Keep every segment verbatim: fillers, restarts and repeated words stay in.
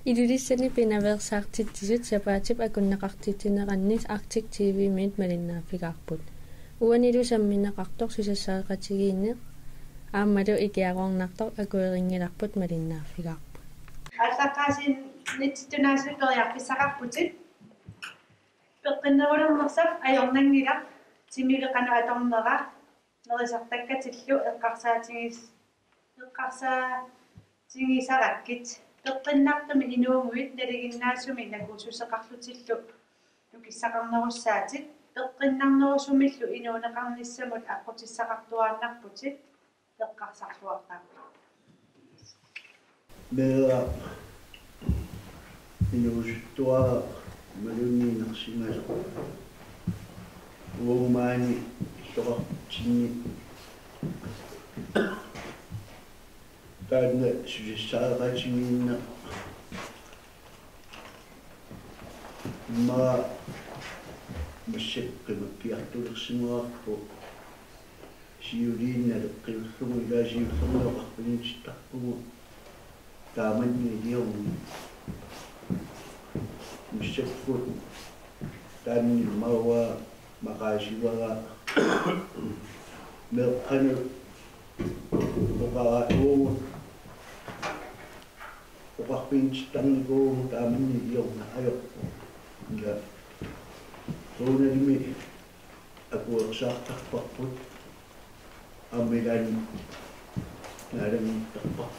Ilulissani pinaveersaartitsisut sapaatip akunneqartitsineranni Arctic T V-miit malinnaaffigaarput. Uanilu sammineqartoq susassaqatigiinneq aammalu ikiaroornartoq akuerinngilarput malinnaaffigaarput. Aallaqqaasiinnittunaasunut periarfissaqarputit. Peqqinnerulernersap ajornanngilaq, timivik qanoq atornera, nerisartakkatillu eqqarsaatigis-, eqqarsaatigisarakkit. Peqqinnartumik inuuguit nalinginnaasumik nakuussuseqarlutillu nukissaqarnerussaatit. Peqqinnarnerusumillu inuuneqarnissamut aqqutissaqartuaannarputit. Eqqarsarluartaarput. Meeraq inuusuttuaraq imaluunniit inersimasoq. Uagut maani illoqarfitsinni taanna susassaqatigiinneq immaqa massakkut qimakkiartulersimavarput. Siuliini naleqqiullugu ilaa siullermik oqarfiginnittarpugut taamanna iliornit. Massakkut taanna immaqa maqaasivara meeqqanut oqaratuugut oqarfiginnittarnikuuvugut taamanna iliorna ajorpoq. Ila soorunalimi akuersaartarparput aamma ilaanni naalanngiittarparput.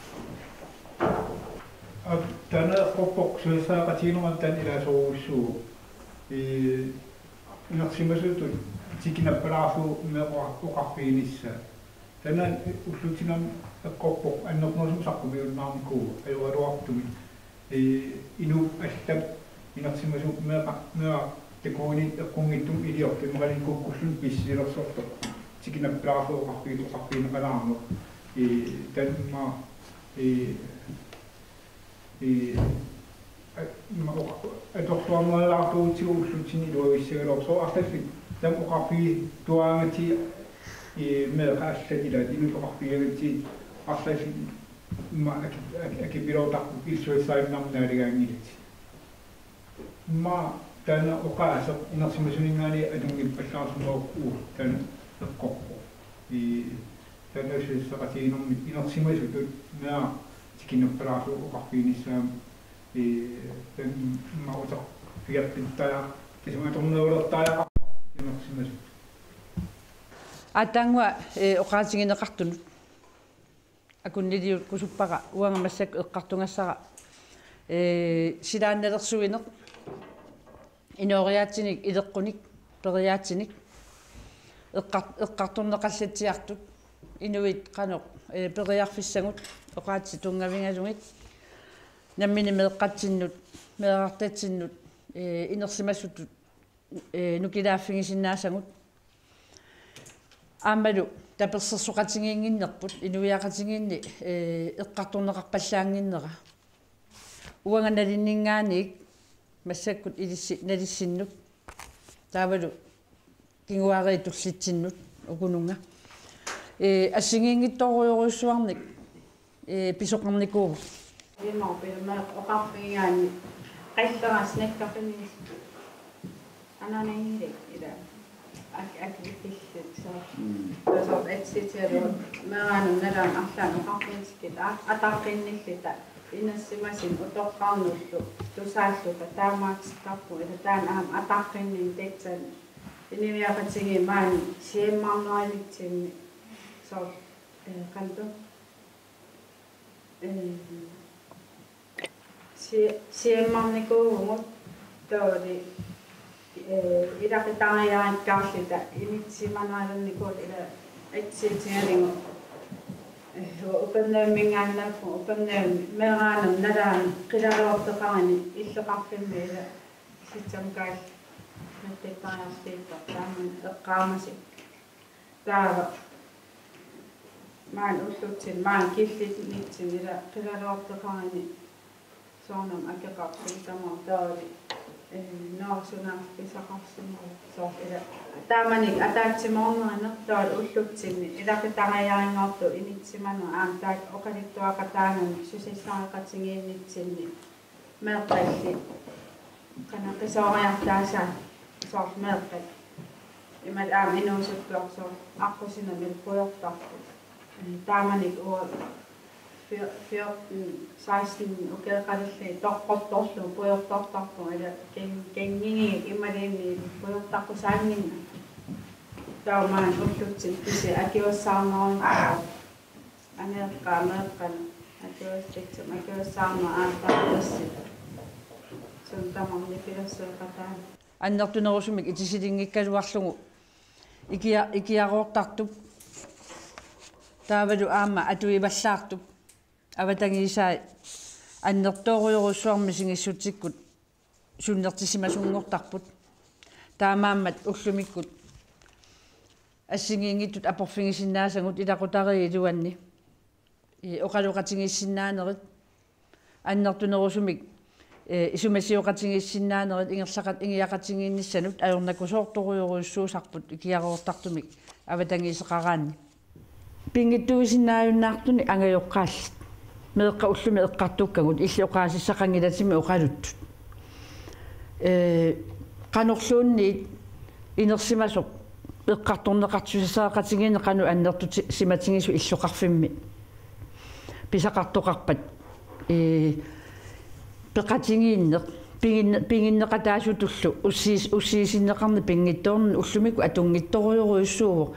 Aa, taanna eqqorpoq susassaqatigiinnermut taanna ilaasorujussuuvoq. Ee, inersimasutut tikinappalaarlugu meeqqat oqarfiginissaat. Taanna ullutsinnut eqqorpoq annertunerusumik saqqummiunnaarnikuuvoq ajoraluartumik. Ee, inuup allap inersimasuup meeqqa-, meeraq takuini eqqunngitsumik iliortoq imaluunniit kukkulluni pissutilersortoq tikinappalaarlugu oqarfigi-, oqarfigineqalaarneq. Ee, taanna, ee, ee, a-, ma-, oqa-, atorluarnerulaartuugutsigu ullutsinni iluagissagaluarpoq soorlu arlallit taama oqarfigiuaanngilatit, ee, meeqqat allat ilaat inuit oqarfigiuaanngilatit arlallit immaqa aki-, aki-, akipiloortarput illuassaaginnarmik naaligaanngilatit. Immaqa taanna oqaaseq inersimasuninngaanniit atunngippallaarsimavoq uagut taanna eqqorpoq. Ee, taanna susassaqatigiinnermik inersimasutut meeraq tikinappalaarlugu oqarfiginissaammat, ee, taanna immaqa uterfigeqqittariaq-, kisianni atornerulertariaqarpoq inersimasutut. Aatsaannguaq, ee, oqaatigineqartunut akunniliukkusuppara uanga massakkut eqqartugassara, ee, silaannalersuineq inooriaatsinik, ileqqunik, periaatsinik, eqqar-, eqqartorneqallatsiartut, inuit qanoq, ee, periarfissagut, oqaatsit tunngavigalugit, nammineq meeqqatsinnut, meerartatsinnut, ee, inersimasutut, ee, nukilaaffigisinnaasagut. Aammalu tapersersoqatigiinnginnerput, inuiaqatigiinni, ee, eqqartorneqarpallaannginnera. Uanga nalinninngaanniit massakkut ilissi nalissinnut. Taavalu kinguaariit tullitsinnut ukununnga. Ee, assigiinngitsorujorujussuarnik, ee, pisoqarnikuuvoq. Imaapilma oqarfigigaanni qallera snackerfiniis. Ananangilak ila. Ak-, akikillit soo. Mm. Soo etsitialu meeraanut nalaani arlaannik oqarfigitikka a-, ataqqinnilluta inersimasut utoqqarnullu tusaalluta taamaattarput ila taanna aamma ataqqinninneq tassa inuiaqatigiit maani siammarnerulitsinni soo, ee, qanoq ee, si-, siammarnikuuvugut taavalu, ee, ilaqutariarikkaarluta inissisimanarnikuuvugut ila atsiutigalugu, ee, Upernavimminngaanneerpugut Upernavimmi meeraanut nalaani qilaliortoqarani illoqarfimmi ila sitsamkaal mattittariartiittoq taama eqqaamasut. Taava maani ullutsinni maani killinnitsinni ila qilaliortoqarani soorunami akeqarpoq tamaat taavalu, ee, naarsunaaffigisaqarsimavoq soorlu ila taamanikkut ataatsimoornerineq taavalu ullutsinni ilaqutariarinngortut inissisimanerit aamma taakku oqaluttuaqataagami susassaqatigiinnitsinni Meeqqalli qanoq qisooriartaasa soorlu meeqqat. Imaluunniit aamma inuusuttuarsuaq aqqusinermi pujortarput. Taamanikkut uanga fjorten, seksten ukeeqalilli toqqortorlugu pujortartarpunga, ila kan-, kannginigakku imaluunniit pujortaqqusaannginnakku. Taava maani ullutsinni kisianni akuersaarneruvoq. Angajoqqaat meeqqanut akuersissutissat, akuersaarneq aammaassit. Suut tamarmik pilersueqataani. Annertunerusumik itisilinngikkaluarlugu ikia-, ikiaroortartup taavalu aamma atuivallaartup avatangiisai annertoorujorujussuarmik misigissutsikkut sunnertissimasunngortarput. Taamaammat ullumikkut assigiinngitsut aporfigisinnaasagut ilaqutariit iluanni, ii, oqaloqatigiissinnaanerit, annertunerusumik, ee, isumasioqatigiissinnaanerit ingerlaqat-, ingiaqatigiinnissanut ajornakusoortorujorujussuusarput ikiaroortartumik avatangiiseqaraanni. Pinngitsuusinnaajunnaartunik angajoqqaallit. Meeqqat ullumi eqqartukkagut, illit oqaasissaqanngilatimmi oqaluttut. Ee, qanorluunniit inersimasoq eqqartorneqartussaateqatigiinneq qanoq annertusimatigisoq illoqarfimmi pisaqartoqarpat. Ee, peqatigiinneq, piginne-, piginneqataasutullu ussiis-, ussiisinneqarneq pinngitsoornani ullumikkut atunngitsorujorujussuuvoq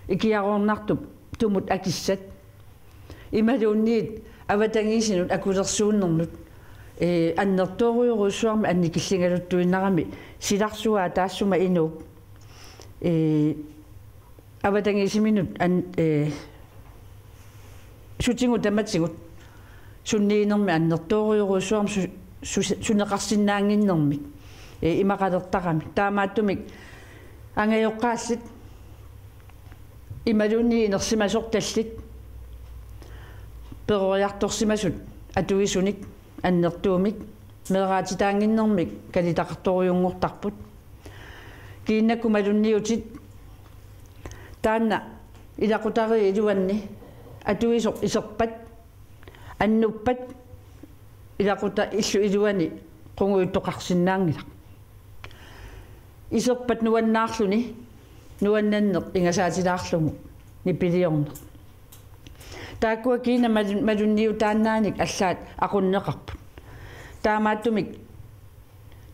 ikiaroornartup tumut akissat. Imaluunniit avatangiisinut akulersuunnernut, ee, annertoorujorujussuarmik annikilligaluttuinnarami silarsuaa taassuma inuup, ee, avatangiisiminut an-, ee, sutigut tamatigut sunniinermi annertoorujorujussuarmik su-, su-, suneqarsinnaannginnermik, ee, imaqalertarami. Taamaattumik angajoqqaallit imaluunniit inersimasortallit peroriartorsimasut atuisunik annertuumik meeraatitaannginnermik kalitaqartorujunngortarput. Kiinnakkut malunniutit taanna ilaqutariit iluanni atuisoq iserpat annuppat ilaquta-, illup iluani qungujuttoqarsinnaanngilaq. Iserpat nuannaarluni, nuannanneq ingasaatilaarlugu nipiliorneq. Taakkua kiinat malun-, malunniutaannaanik allaat aqunneqarput. Taamaattumik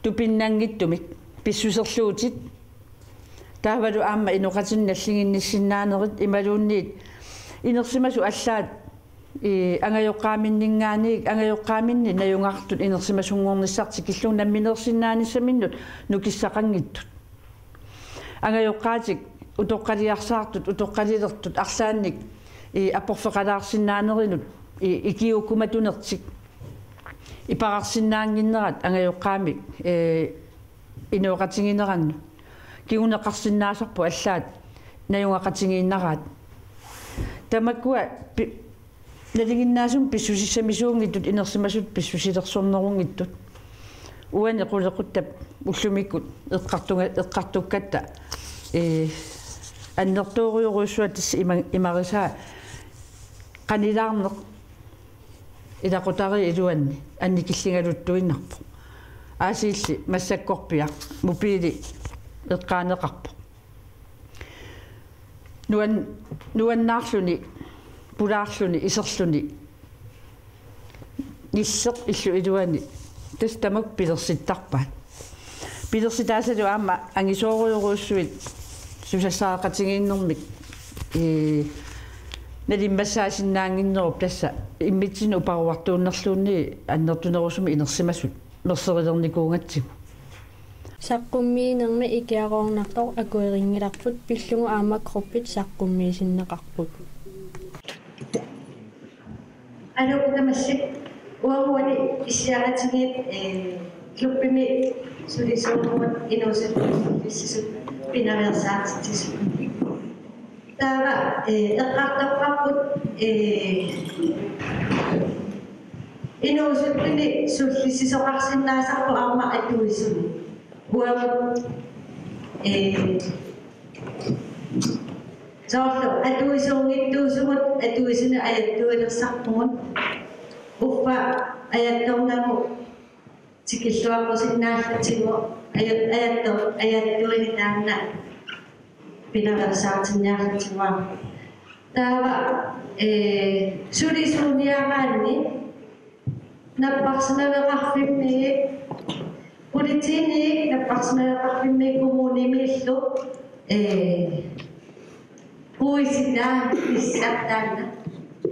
tupinnanngitsumik pissuserluutit. Taavalu aamma inoqatinik nalliginnissinnaanerit imaluunniit inersimasut allaat, ii, angajoqqaaminninngaanniit, angajoqqaaminni najugaqartut inersimasunngornissartik tikillugu nammineersinnaanissaminut nukissaqanngitsut. Angajoqqaatik utoqqaliarsaartut, utoqqalilertut arlaannik, ii, aporfeqalaarsinnaanerinut, ii, ikiuukkumatunertik iperarsinnaannginnerat angajoqqaamik, ee, inooqatiginerannut kinguneqarsinnaasarput allaat najugaqatigiinnaraat. Tamakkua pi-, nalinginnaasumik pissusissamisuunngitsut inersimasut pissusilersornerunngitsut. Uani qulequttap ullumikkut eqqartunga-, eqqartukkatta, ee, annertoorujorujussuaq tassa ima-, imarisaa qanilaarneq ilaqutariit iluanni annikilligaluttuinnarpoq. Aasiilli massakkorpiaq mobiili eqqaaneqarpoq. Nuan-, nuannaarluni, pulaarluni, iserluni, nilleq illup iluani tassa tamakku pilersittarpaat. Pilersitaasalu aamma angisoorujorujussuit susassaqatigiinnermik, ee, nalimmassaasinnaannginnerup tassa immitsinnut uparuartuunnerluunniit annertunerusumik inersimasut merserilernikuugatsigu. Saqqummiinermi ikiaroornartoq akuerinngilarput, pillugu aamma gruppit saqqummiisinneqarput. Aluu, tamassi. Uagut uani issiaqatigiit, ee, klubbimi sulisuunerup inuusuttut sullissisut pinaveersaartitsisut. Taava, ee, eqqartorparput, ee, inuusuttunik sullissisoqarsinnaasarput aamma atuisunut. Uagut, ee, soorlu atuisuunngitsuusugut atuisunik ajattuilersarpugut. Uffa ajattornagu tikilluaqqusinnaallutsigu ajat-, ajattu-, ajattuini taanna pinaveersaartinniarlutsigu. Taava, ee, sulisuuniaraanni napparsimaveqarfimmi, politiinit napparsimaveqarfimmi kommunimiillu, ee, puisitaanissaq taanna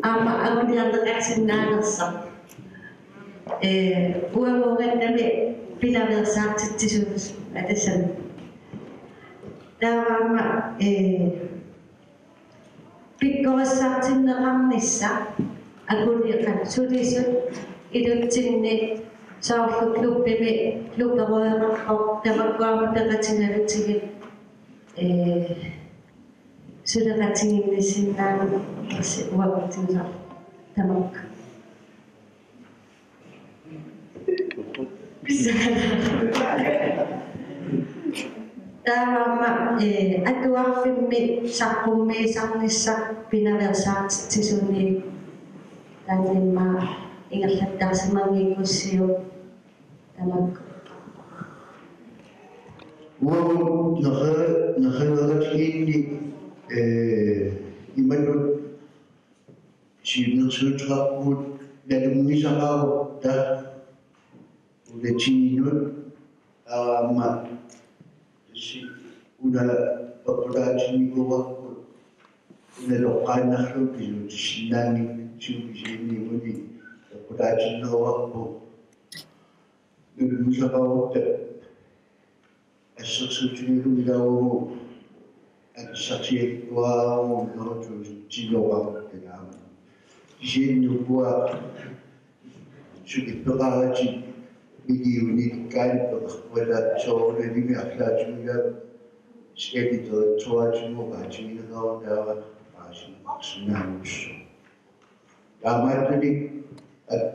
aamma anguniarneqarsinnaanersoq. Ee, uaguugannami pinaveersaartitsisuusoq atassami. Taava aamma, ee, pikkorissartinneqarnissaq akuliiqat sulisut ilutsinni soorlu klubbimi klubberujoqarpoq tamakku aamma peqatigalugit, ee, suleqatigiinnissinnaanngorsi uagutsinnut tamakku. Taava aamma, ee, atuarfimmi saqqummiisarnissaq pinaveersaartitsisunik taanna immaqa ingerlattarsimanngikkussiuk tamakku. Uagut naqe-, naqeqatigiinni, ee, imatut siunnersuuteqarpugut nalunngisaqarutta unatiginut aamma tassa una peqqutaatinnikuuarput una toqqaannarlugu pisuutissinnaannginnatsigu kisianni uani peqqutaatinneruarput nalunngisaqarutta assersuutigalugu ilaavugut akissarsialikkuaraavugut hundrede tusind tiloqarput taama. Kisianni ukua sukippeqaratik millionikkaanni peqarpata soorunalimi arlaatigut skattetuaatigut paatigineqarutaava paasineqarsinnaanngussaaq. Taamaattunik ak-,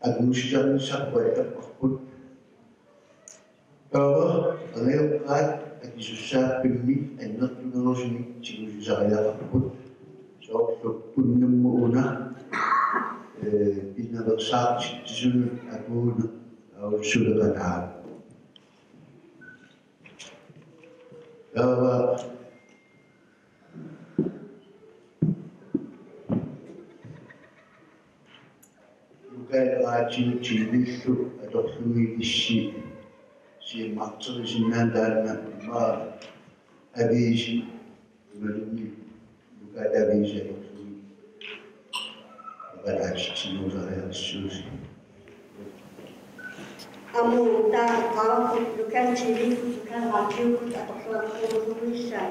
akuusisarnissarput allapparput. Taava angajoqqaat akisussaaffimmik annertunerusumik tigusisariaqarput. Soorlu unnummut una, ee, pinaveersaartitsisunut akuuneq taava suleqataavoq. Taava Lokal radio T V-llu atorlugu ilissi siammarterisinnaaneq taanna immaqa aviisi imaluunniit lokal aviisi atorlugu oqaatitsinerusariaqassuusi. Aamma taava lokal T V-kkut lokal radiukkut atorluartuunissaa.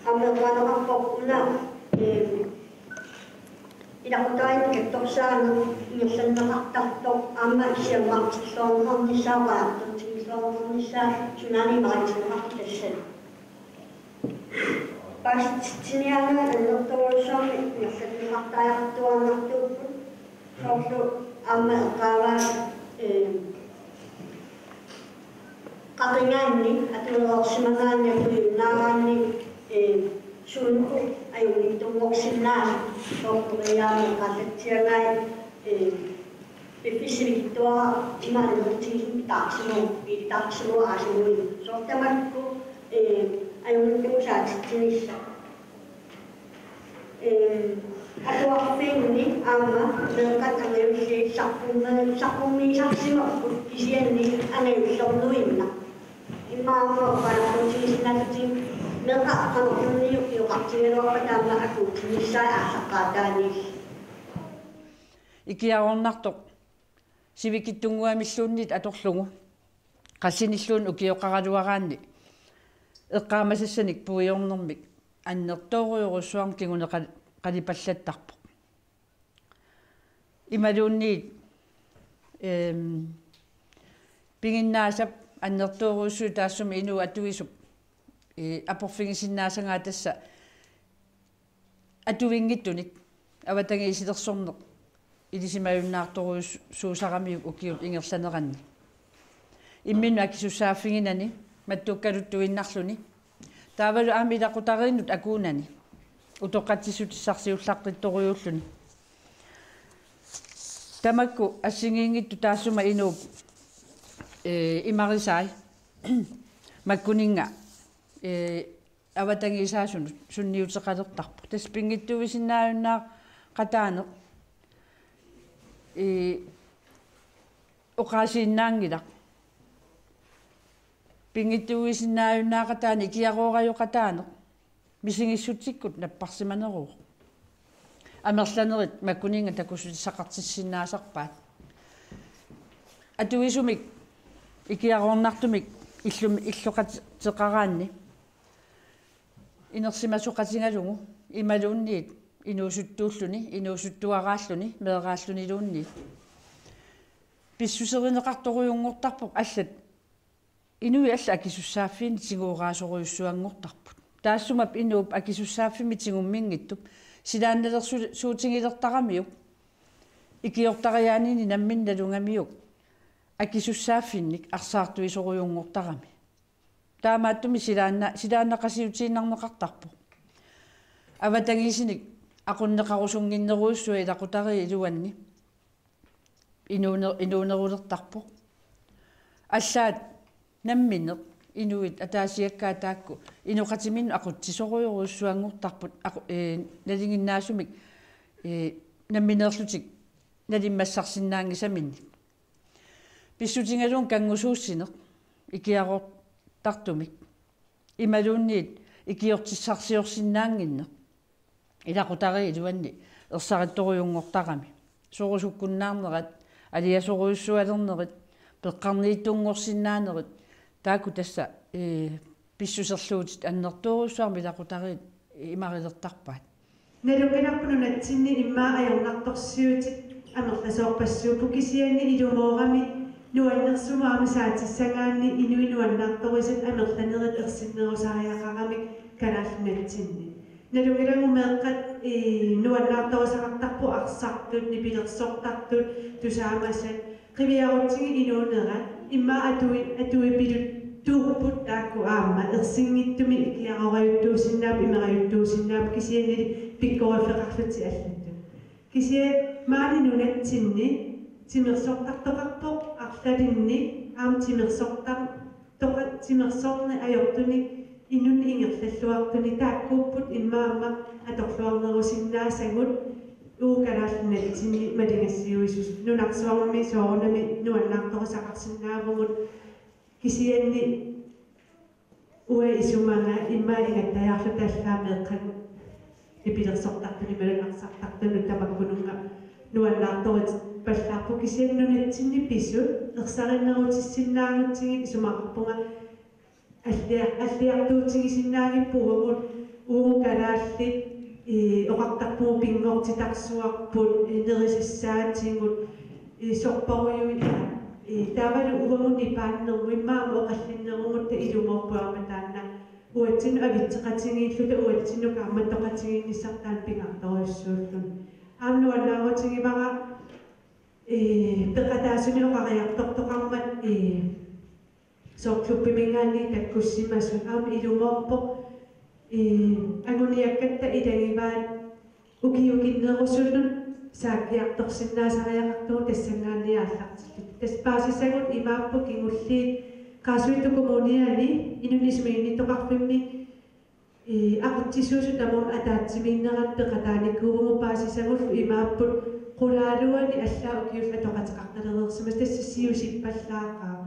Aamma eqqaaneqarpoq una, ee, ilaqutariit katsorsaaneq ingerlanneqartartoq aamma siammarterluarneqarnissaa, oqaaseqartigilluarneqarnissaa sunaana imaattuuneqartoq tassani. Paasitsitsiniarnerit annertoorujussuarmik ingerlanneqartariaqartuarnartuupput. Soorlu aamma eqqaavaa, ee, qaqigaanni, atuereersimagaanni, atuiunnaaraanni, ee, suunuku ajunngitsunngorsinnaasoq, soorlu Mariaammi eqqaallatsiagai, ee, piffissaq sivikitsuaraq ima annertutigisumik taarsimasoq, biilitaarsimasoq aasimuinnaq. Soorlu tamakku, ee, ajunngitsunngusaatitsinissaq. Ee, atuarfiinni aamma meeqqat angajulliit saqqummi-, saqqummiisarsimapput kisianni angajullorluinnaq. Immaqa aamma oqaaseqartigisinnaallutik meeqqat qanorluunniit ukioqartigigaluarpata aamma akuutinnissaat aallaqqaataaniilli. Ikiaroornartoq sivikitsunnguamilluunniit atorlugu. Qassinilluunniit ukioqaraluaraanni eqqaamasassanik puiornermik annertoorujorujussuarmik kinguneqal-, qalipallattarpoq. Imaluunniit, eem, piginnaasap annertoorujussuit taassuma inuup atuisup, ee, aporfigisinnaasagaa tassa atuinngitsunik avatangiisilersorneq ilisimajunnaartorujussuusaramiuk ukiut ingerlaneranni. Imminnut akisussaaffiginani mattukkaluttuinnarluni. Taavalu aamma ilaqutariinnut akuunani. Utoqqatsissutissarsiullaqqittorujuulluni. Tamakku assigiinngitsut taassuma inuup Ee, imarisai makkuninnga, ee, avatangiisaasunut sunniuteqalertarpoq. Tassa pinngitsuuisinnaajunnaaqataaneq, ee, oqaasiinnaanngilaq. Pinngitsuuisinnaajunnaaqataaneq ikiaroorajoqataaneq misigissutsikkut napparsimaneruvoq. Amerlanerit makkuninnga takussutissaqartissinnaasarpaat. Atuisumik ikiaroornartumik illumi illoqateqaraanni inersimasoqatigalugu imaluunniit inuusuttuulluni, inuusuttuaraalluni, meeraalluniluunniit. Pissuserineqartorujunngortarpoq allat inuit allat akisussaaffiini tigooraarsorujussuanngortarput. Taassuma inuup akisussaaffimmi tigumminngitsup silaannalersuutigilertaramiuk ikiortariaanini nammineq nalugamiuk akisussaaffinnik arsaartuisorujunngortarami. Taamaattumik silaanna-, silaannaqasiutiinnarneqartarpoq. Avatangiisinik aqunneqarusunnginnerujussuaq ilaqutariit iluanni inuuner-, inuunerulertarpoq. Allaat namminneq inuit ataasiakkaat taakku inoqatiminnut aqutsisorujorujussuanngortarput aqu-, ee, nalinginnaasumik, ee, nammineerlutik nalimmassarsinnaanngisaminnik. Pissutigalugu kanngusuussineq ikiaroortartumik imaluunniit ikiortissarsiorsinnaannginneq ilaqutariit iluanni ersarittorujunngortarami. Sorusukkunnaarnerat, aliasorujussualernerit, peqqarniittunngorsinnaanerit, taakku tassa, ee, pissuserluutit annertoorujussuarmik ilaqutariit imarilertarpaat. Nalunngilarput nunatsinni immaqa ajornartorsiutit amerlasoorpassuupput, kisianni ilumoorami nuannersumut aamma saatissagaanni inuit nuannaartorisat amerlanerit ersinnerusariaqaramik Kalaallit Nunatsinni. Nalunngilagut meeqqat, ee, nuannaartorisaqartarput arsartut, nipilersortartut, tusaamasat, qiviarutsigit inuunerat, immaqa atui-, atuipiluttuupput taakku aamma ersinngitsumik ikiaroorajuttuusinnaapput, imerajuttuusinnaapput, kisiannili pikkoriffeqarlutik allatut. Kisianni maani nunatsinni timersortartoqarpoq arlalinnik aamma timersortar-, toqa-, timersorneq ajortunik inunnik ingerlalluartunik, taakkuupput immaqa aamma atorluarnerusinnaasagut uagut Kalaallit Nunatsinni maligassiuisusut. Nunarsuarmi soorunami nuannaartorisaqarsinnaavugut, kisianni uanga isumaga immaqa ingattajaarluta allaat meeqqagut nipilersortartut imaluunniit arsartartut tamakkununnga nuannaartorippallaarput, kisianni nunatsinni pisut ersarinnerutissinnaagutsigit. Isumaqarpunga allia-, alliartuutigisinnaagipput uagut, uagut kalaallit, ee, oqartarpugut pinngortitarsuarput, ee, nerisassaatigut, ee, sorparujuit, ee, taavalu uagut nipaannermut immaqa aamma oqallinnerumutta ilumoorpoq aamma taanna uatsinnut avitseqatigiilluta uatsinnut kaammattoqatigiinnissarput taanna pingaartorujussuulluni. Aamma nuannaarutigivara, ee, peqataasunik oqariartortoqarmat, ee, soorlu klubbiminngaanniit takkussimasut, aamma ilumoorpoq, ee, anguniakkatta ilagivaat ukiukinnerusunut saakkiartorsinnaasariaqartugut tassanngaanniit aallartilluta. Tassa paasisagut imaapput kingulliit Qaasuitsup Kommuniani inunnik isumaginnittoqarfimmi, ee, aqutsisuusut tamarmik ataatsimiinnerat peqataanikuuvugut, paasisagullu imaapput qulaaluani allaat ukiullit atoqateqartalereersimasut, tassa siusippallaaqaaq.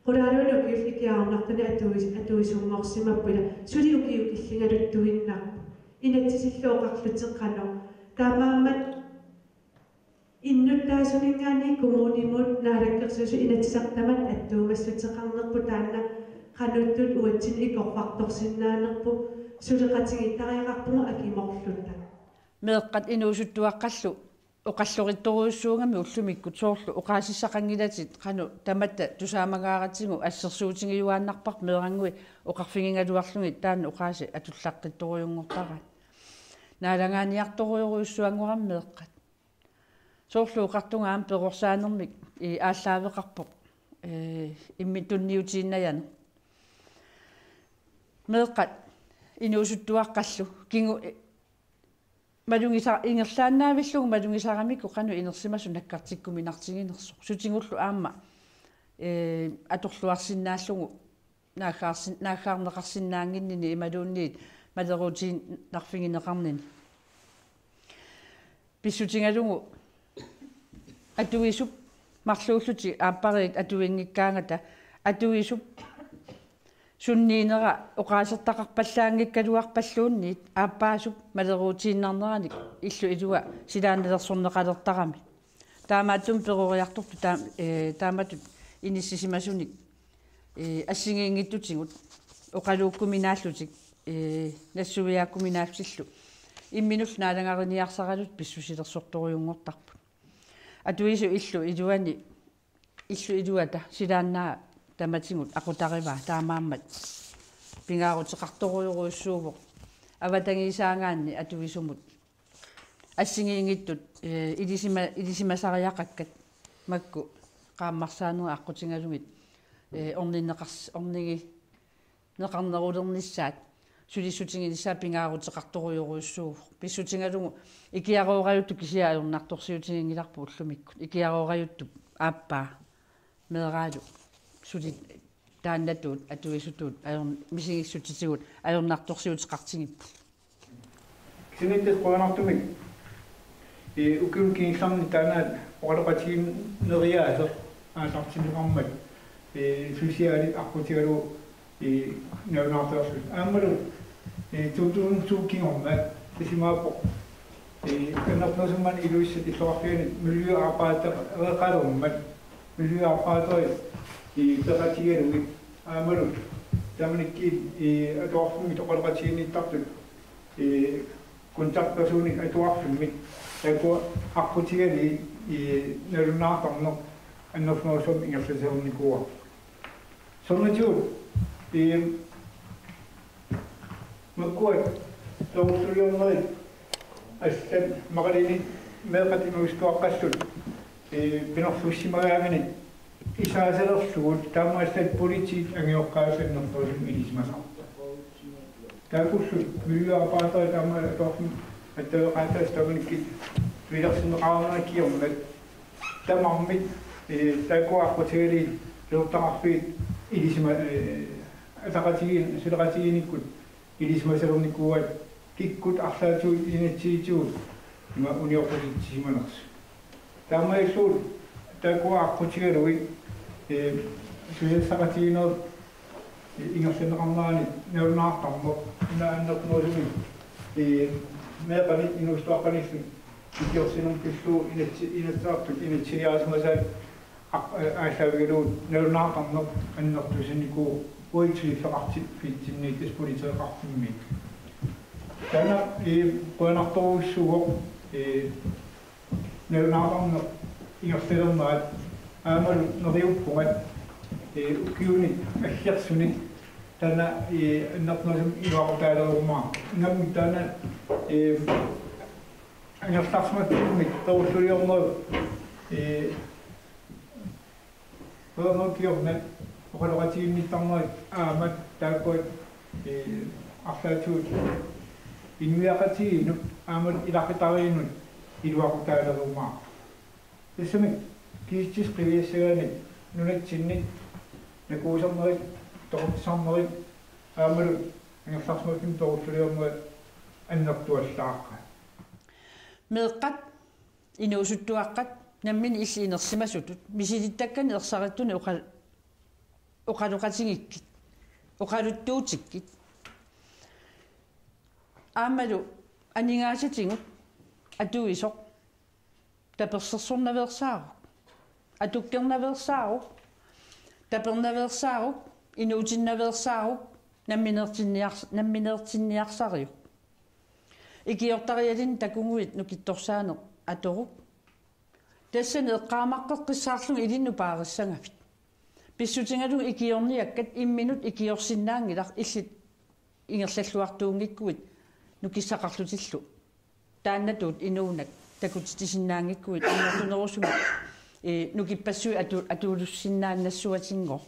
Qulaaluani ukiullit ikiaroornartunik atuis-, atuisunngorsimapput, ila suli ukiut killingaluttuinnarput. Inatsisillu oqarlutik qanoq. Taamaammat innuttaasuninngaanniit kommunimut Naalakkersuisut Inatsisartut tamatta attuumassuteqarnerput, taanna qanuttut uatsinnut ikorfartorsinnaanerput suleqatigiittariaqarpugut akimorluta. Meeqqat inuusuttuaqqallu oqallorittorujussuugamik ullumikkut, soorlu oqaasissaqanngilatit qanoq tamatta tusaamagaaratigut, assersuutigiuaannarparput meerannguit oqarfigigaluarlugit taanna oqaasii atullaqqittorujunngortaraat. Naalagaaniartorujorujussuanngorami meeqqat. Soorlu oqartunga aamma perorsaanermik, ee, aallaaveqarpoq, ee, imminut tunniutiinnajaneq. Meeqqat inuusuttuaqqallu kingu-, ee, malugisa-, ingerlaannaavillugu malugisaramikku qanoq inersimasoq nakkartikkuminartiginersoq. Sutigullu aamma Ee, atorluarsinnaallugu naaggaarsin-, naaggaarneqarsinnaannginnini imaluunniit maleruutiinnarfigineqarnini. Pissutigalugu atuisup marluullutik aappariit atuinngikkaangata atuisup sunniinera oqaasertaqarpallaanngikkaluarpalluunniit aappaasup maleruutiinnarneranik illu ilua silaannalersorneqalertarami. Taamaattumik peroriartortut taam-, ee, taamatut inissisimasunik, ee, assigiinngitsutigut oqaluukkuminaallutik, ee, nassuiaakkuminaallutillu imminullu naalagariniarsaralutik pissusilersortorujunngortarput. Atuisut illu iluani, illu iluata silaannaa tamatigut aqutarivaa, taamaammat pingaaruteqartorujorujussuuvoq avatangiisaagaanni atuisumut assigiinngitsut, ee, ilisima-, ilisimasariaqakkat makku qaammarsaanerit aqqutigalugit, ee, orninneqars-, ornigineqarnerulernissaat sulissutiginissaat pingaaruteqartorujorujussuuvoq. Pissutigalugu ikiaroorajuttut kisiat ajornartorsiutiginngilarput ullumikkut. Ikiaroorajuttup aappaa meeraalu suli taannatuut atuisutut ajor-, misigissutitigut ajornartorsiuteqartigipput. Kisianni tassa qujanartumik, ee, ukiuni kingullerni taanna oqaloqatigiinneriaaseq aallartinneqarmat, ee, socialit aqqutigalugu, ee, nalunaartalerlutik. Aammalu, ee, to tusind to kingorna tassa imaappoq, ee, annertunerusumik Ilulissat illoqarfiani miljøarbejdereqalermat, miljøarbejderit, ee, peqatigalugit aammalu taamanikkut, ee, atuarfimmit oqaloqatiginnittartut, ee, kontaktpersonit atuarfimmit taakku aqqutigalugit, ee, nalunaartarneq annertunerusumik ingerlatilernikuuarput. Soorunatigut, ee, makkuat perussuliornerit allat maqalinit meeqqat inuusuttuaqqallu, ee, pinerlussimagaanganik isaasalerlugu taamaallaat politiit angajoqqaat annertuumik ilisimasarput. Taakkullu miljøarbejderit taamaallaat atuarfimmut attaveqaataasa taamanikkut pilersinneqarnera kingorna tamarmik, ee, taakku aqqutigalugit qilertaqarfiit ilisima-, ee, ataqatigiin-, suleqatigiinnikkut ilisimasalernikuuaat kikkut arlaatigut inatsisitigut ima uniorpasitsisimanersut. Taamaalillutik taakku aqqutigalugit, ee, susassaqatigiinnerit ingerlanneqarneranik nalunaartarneq una annertunerusumik, ee, meeqqanit inuusuttuaqqanillu ikiorsinermi pillugu inatsi-, inatsisartut inatsisiliarisimasaat aq-, ee, aallaavigalugu nalunaartarneq annertusinnikuuvoq uagut suliffeqarfitsinnit tassa politeeqarfimmiit. Taanna, ee, qujanartorujussuuvoq, ee, nalunaartarneq ingerlalernerat aammalu neriuppunga, ee, ukiuni aggersuni taanna, ee, annertunerusumik iluaqutaalerumaarpoq. Ingammik taanna, ee, angerlarsimaffimmit perussuliornerup, ee, Peernerkiornat oqaloqatiginnittarnerit aamma taakkuat, ee, arlaatigut inuiaqatigiinnut aamma ilaqutariinnut iluaqutaalerumaarput. Tassami kisitsisit qiviassagaanni nunatsinni nakuusarnerit, toqutsisarnerit aammalu angerlarsimaffimmut perussuliornerit annertuallaaqqaat. Meeqqat inuusuttuaqqat namminneq illit inersimasutut misilittakkanik ersarittunik oqa-, oqaloqatigikkit, oqaluttuutikkit. Aammalu aningaasatigut atuisoq tapersersornaveersaaruk, atukkernaveersaaruk, tapernaveersaaruk, inuutinnaveersaaruk, nammineertinniars-, nammineertinniarsariuk. Ikiortarialinnik takuguit nukittorsaaneq atoruk. Tassani eqqaamaqqeqqissaarlugit ilinnut paarissagavit. Pissutigalugu ikiorniakkat imminut ikiorsinnaanngilaq illit ingerlalluartuunngikkuit nukissaqarlutillu. Taannatuut inuunak takutitsisinnaanngikkuit annertunerusumik, ee, nukippassuit atu-, atuulussinnaannassuatinngooq.